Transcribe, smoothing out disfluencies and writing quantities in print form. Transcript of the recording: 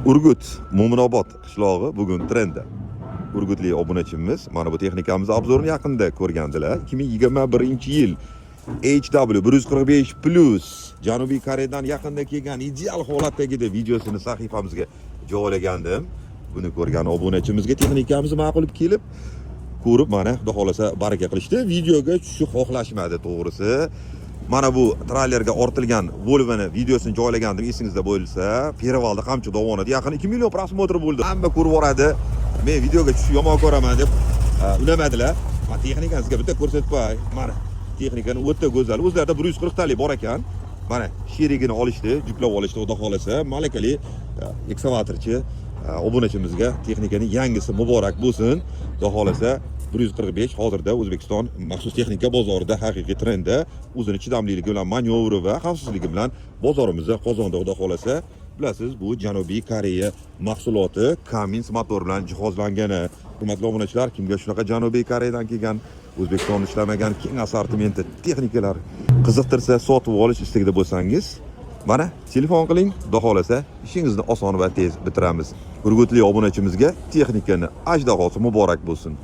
Urgut, Mo'minobod qishlog'i bugun trendda. Urgutli obunachimiz mana bu texnikamiz обзор ini yaqinda ko'rgandilar. 2021-yil HW 145 plus Janubiy Koreyadan yaqinda kelgan, ideal holatdagi deb videosini sahifamizga joylagandim. Buni ko'rgan obunachimizga texnikamiz ma'qul kelib, ko'rib, mana, xudo xohlasa, baraka qilishdi. Videoga tushishni xohlashmadi, to'g'risi. Mana bu trailerga ortilgan Volvo'ni videosini joylagandim, esingizda bo'lsa, Перевал da qamchi dovonida yaqin 2 million просмотр bo'ldi. Hamma ko'rib yuboradi. Men videoga tushishni yomon ko'raman deb unamadilar. Man texnikani sizga bitta ko'rsatib qo'yay. Mana, texnikani o'ta go'zal. O'zlarida 140 talik bor ekan. Mana, sherigini olishdi, juplab olishdi, xudo xohlasa. Malakali ekskavatorchi obunachimizga texnikani yangisi muborak bo'lsin. Xudo xohlasa, 145 hozirda O'zbekiston maxsus texnika bozorida haqiqiy trendda, o'zini chidamliligi bilan, manyovri va xavfsizligi bilan bozorimizda qozondi, xudo xohlasa. Bilasiz, bu Janubiy Koreya mahsuloti, Cummins motor bilan jihozlangani. Hurmatli obunachilar, kimga shunaqa Janubiy Koreyadan kelgan, O'zbekistonda ishlamagan keng assortimenti texnikalar qiziqtirsa, sotib olish istagida bo'lsangiz, mana, telefon qiling, xudo xohlasa, ishingizni oson va tez bitiramiz. Urgutli obunachimizga texnikani ajdahosi muborak bo'lsin.